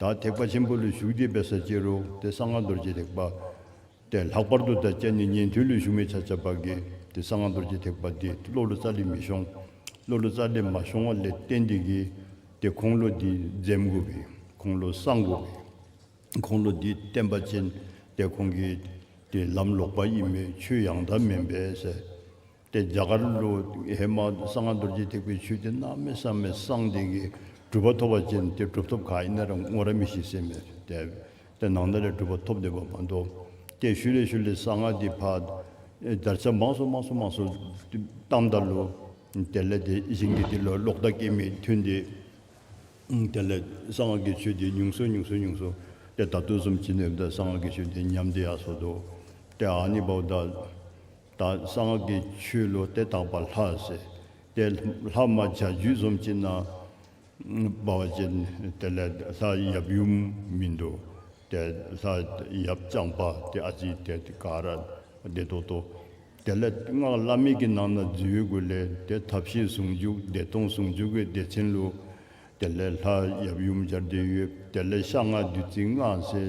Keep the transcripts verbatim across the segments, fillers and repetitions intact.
ད་ཐེག་པ་ཆེན་པོ་ལུ་ཞུགས་ཏེ་འབད་ས་ཅིག་རུང་ཏེ་གསང་སྔགས་རྡོ་རྗེ་ཐེག་པ་ཏེ་ལྷག་པར་དུ་ད་ཅི་ནི་ཉན་ཐོས་ལུ་ཞུགས་མི་ཆ་ཁྱབ་ཀྱིས་ཏེ་གསང་སྔགས་རྡོ་རྗེ་ཐེག་པ་འདི་བློ་ལུ་རྩ་ལས་མི་ཤོང་། བློ་ལུ་རྩ་ལས་མ་ཤོང་བ་ལས་བརྟེན་ཏེ་གིས་ཏེ་ཁོང་ལུ་འདི་འཛེམ་དགོ་པས། ཁོང་ལུ་གསང་དགོ་པས། ཁོང་ལུ་འདི་བསྟན་པ་ཅིན་ཏེ་ཁོང་གིས་ཏེ་ལམ་ལོག་པ་ཨིན་མས། ཆོས་ཡང་དག་མེན་པས་ཟེར། ཏེ་རྒྱ་གར་ལུ་ཧེ་མ་གསང་སྔགས་རྡོ་རྗེ་ཐེག་པའི་ཆོས་འདི་གནམ་མེད་ས་མེད་གསང་སྟེ་གིས་གྲུབ་པ་ཐོབ་པ་ཅིན་ཏེ་གྲུབ་ཐོབ་ག་ཨིན་ན་ར་ངོ་ར་མི་ཤེས་ཟེར་མས། ཏེ་ཏེ་ནང་ན་ལས་གྲུབ་པ་ཐོབ་སྡོདཔ་མ་གཏོགས། ཏེ་ཤུལ་ལས་ཤུལ་ལས་གསང་སྔགས་འདི་ཕར་ཨེ་དར་ཆ་མང་སུ་མང་སུ་མང་སུ་བཏངམ་ད་ལུ་དེ་ལས་ཏེ་གཞན་གྱིས་འདི་ལུ་ལོག་ལྟ་བསྐྱེད་མི་ཐོན་ཏེ། ཨུམ་དེ་ལས་གསང་སྔགས་ཀྱི་ཆོས་འདི་ཉུང་སུ་ཉུང་སུ་ཉུང་སུ་ཏེ་ད་ལྟོ་བཟུམ་ཅིག་ནང་ད་གསང་སྔགས་ཀྱི་ཆོས་འདི་ཉམས་ཏེ་ཡར་སོ་དོ། ཏེ་ཨ་ནི་འབདཝ་ད་ད་གསང་སྔགས་ཀྱི་ཆོས་ལུ་ཏེ་དང་པ་ལྷ་ཟེར། ཏེ་ལྷ་མ་བྱ་རྒྱུད་བཟུམ་ཅིག་ནང་འབད་བ་ཅིན་དེ་ལས་ལྷ་ཡབ་ཡུམ་མིན་འདུག། ཏེ་ལྷ་ཡབ་རྐྱང་པ་ཏེ་ཨ་ཙི་ཏེ་ག་ར་བདེ་ཏོག་ཏོ། དེ་ལས་སྔགས་བླ་མེད་ཀྱི་ནང་ན་འཛུལ་བའི་སྒོ་ལས་ཏེ་ཐབས་ཤེས་ཟུང་འཇུག་བདེ་སྟོང་ཟུང་འཇུག་གི་སྡེ་ཚན་ལུ་དེ་ལས་ལྷ་ཡབ་ཡུམ་སྦྱར་ཏེ་ཡོད། དེ་ལས་ཤ་ལྔ་བདུད་རྩི་ལྔ་ཟེར་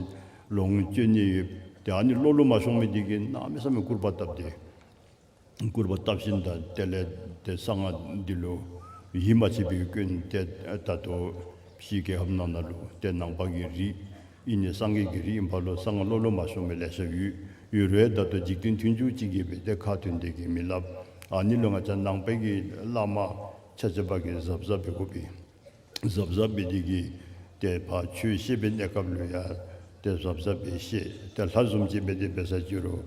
ལོངས་སྤྱོད་ནི་ཡོད། ཏེ་ཨ་ནི་བློ་ལུ་མ་ཤོང་མི་འདི་གིས་གནམ་མེད་ས་མེད་སྐུར་པ་བཏབ་སྟེ། སྐུར་པ་བཏབ་ཞིནམ་ད་དེ་ལས་ཏེ་གསང་སྔགས་འདི་ལུ་ཡིད་མ་ཆེས་པའི་སྐྱོན་ཏེ་ད་ལྟོ་ཕྱི་རྒྱལ་ཁབ་ནང་ན་ལུ་ཏེ་ནང་པ་གི་རིགས་ཨིན་ནི་སངས་རྒྱས་ཀྱི་རིགས་ཨིནམ་ལུ་གསང་སྔགས་བློ་ལུ་མ་ཤོང་མི་ལེ་ཤ་ཡོད། ཡོད་རུང་ད་ལྟོ་འཇིག་རྟེན་མཐུན་འཇུག་ཅིག་གིས་སྦེ་ཏེ་ཁ་ཐོན་ཏེ་གིས་མི་སླབ། ཨ་ནི་ལུ་ང་བཅས་ནང་པའི་གི་བླ་མ་ཆ་ཁྱབ་ཀྱིས་གཟབ་གཟབ་འབད་དགོ་པས། གཟབ་གཟབ་འབད་དེ་གིས་ཏེ་ཕར་ཆོས་བཤད་པའི་གནས་སྐབས་ལུ་ཡང་ཏེ་གཟབ་གཟབ་སྦེ་བཤད། ཏེ་ལྷ་བཟུམ་ཅིག་འབད་དེ་འབད་ས་ཅིག་རུང་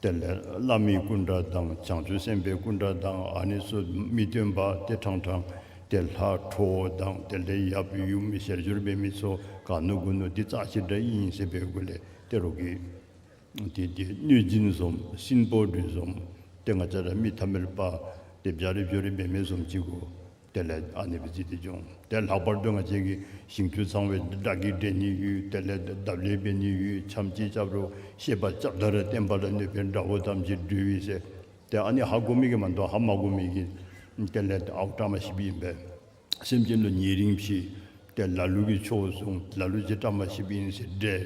དེ་ལས་བླ་མའི་སྐུ་འདྲ་དང་བྱང་ཆུབ་སེམས་དཔའི་སྐུ་འདྲ་དང་ཨ་ནི་ཚུ་མི་སྟོན་པར་ཏེ་ཕྲང་ཕྲང་ཏེ་ལྷ་ཁྲོ་བོ་དང་དེ་ལས་ཡབ་ཡུམ་ཞལ་སྦྱོར་འབད་མི་ཚུ་ག་ནོ་གུ་ནོ་འདི་རྩ་ཆེ་དྲགས་ཨིན་ཟེར་འབད་དགོ་ལས་ཏེ་རོགས་ཀྱིས་ཏེ་ཏེ་གནོད་སྦྱིན་བཟུམ་སྲིན་པོ་འདྲེ་བཟུམ་ཏེ་ང་བཅས་ར་མི་ཐ་མལ་པ་ཏེ་བྱ་རི་བྱོ་རི་འབད་མི་བཟུམ་ཅིག་གུ་དེ་ལས་ཨ་ནི་སྦེ་བརྩི་སྟེ་འགྱོ། ཏེ་ལྷག་པར་དུ་ང་བཅས་ཀྱི་ཞིང་བཅུ་ཚང་བའི་དགྲ་བགེགས་བསྒྲལ་ནི་ཡོད། དེ་ལས་དབང་ལས་འབད་ནི་ཡོད། འཆམ་ཅིག་རྐྱབ་རུང་བཤད་པ་རྐྱབ་ད་ར་བསྟན་པ་ལུ་གནོད་པའི་དགྲ་བོ་ཐམས་ཅད་སྒྲོལ་བའི་ཟེར། ཏེ་ཨ་ནི་ཧ་གོ་མི་གིས་མ་གཏོགས་ཧ་མ་གོ་མི་གིས་དེ་ལས་ཨའུ་བཀྲ་མ་ཤིསཔ་ཨིན་པས། སེམས་ཅན་ལུ་ཉེ་རིང་ཕྱེ། ཏེ་ལ་ལུ་གིས་ཆོས་གསུང་། ལ་ལུ་ཅིག་བཀྲ་མ་ཤིསཔ་ཨིན་ཟེར་འདྲེ།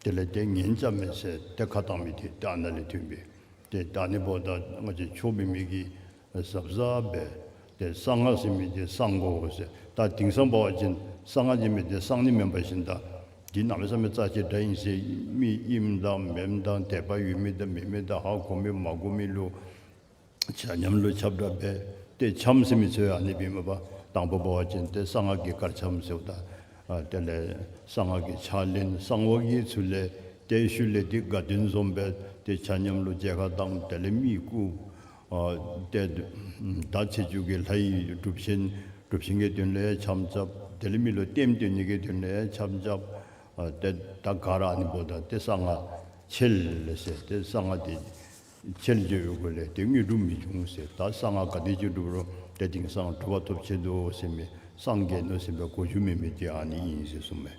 དེ་ལས་ཏེ་ངན་རྐྱབ་མས་ཟེར་ཏེ་ཁ་བཏང་མི་འདི་ཏེ་ཨ་ནཱ་ལས་ཐོན་པས། ཏེ་ད་ཨ་ནི་འབདཝ་ད་ང་བཅས་ཆོས་འབད་མི་གིས་གཟབ་གཟབ་འབད། ཏེ་གསང་སྔགས་ཟེར་མི་འདི་གསང་དགོ་ཟེར། ད་དེང་སང་འབད་བ་ཅིན་གསང་སྔགས་ཟེར་མི་འདི་གསང་ནི་མེན་པར་ཞིནམ་ད་འདི་གནམ་མེད་ས་མེད་རྩ་ཆེ་དྲགས་ཨིན་ཟེར་མི་ཨིནམ་དང་མེནམ་དང་དད་པ་ཡོད་མི་དང་མེད་མི་དང་ཧ་གོ་མི་མ་གོ་མི་ལུ་ཆ་མཉམ་ལུ་ཁྱབ་བསྒྲགས་འབད། ཏེ་འཆམ་ཟེར་མི་ཚུ་ཡང་ཨ་ནི་སྦེ་མས་པ། དང་པ་འབད་བ་ཅིན་ཏེ་གསང་སྔགས་ཀྱི་གར་འཆམ་ཟེརཝ་ད་ཨ་དེ་ལས་གསང་སྔགས་ཀྱི་ཕྱག་ལེན་གསང་བ་གི་ཚུལ་ལས་ཏེ་ཤུལ་ལས་ཏེ་དགའ་སྟོན་བཟུམ་འབད། ཏེ་ཆ་མཉམ་ལུ་མཇལ་ཁ་དང་དེ་ལས་མི་སྐུ་ཨ་ཏེ་ད་ཚེས་བཅུ་གི་ལྷ་ཡི་སྒྲུབ་ཆེན་སྒྲུབ་ཆེན་གྱི་དོན་ལུ་ཡང་འཆམ་རྐྱབ། དེ་ལས་མི་ལུ་ལྟདམོ་སྟོན་ནི་གི་དོན་ལུ་ཡང་འཆམ་རྐྱབ། ཨ་ཏེ་ད་ག་ར་ཨ་ནི་འབདཝ་ད་ཏེ་གསང་སྔགས་འཆལ་ཟེར་ཏེ་གསང་སྔགས་འདི་འཆལ་འགྱོ་བའི་སྒོ་ལས་ཏེ་དངོས་གྲུབ་མི་འབྱུང་ཟེར། ད་གསང་སྔགས་ག་དེ་ཅིག་སྒྲུབ་རུང་ཏེ་དེང་སང་གྲུབ་པ་ཐོབ་ཆེ་དོ་ཟེར་མི་སངས་རྒྱས་ནོ་ཟེར་མི་གོ་རྒྱུ་མེད་མི་འདི་ཨ་ནི་ཨིན་ཟེར་གསུངས་མས།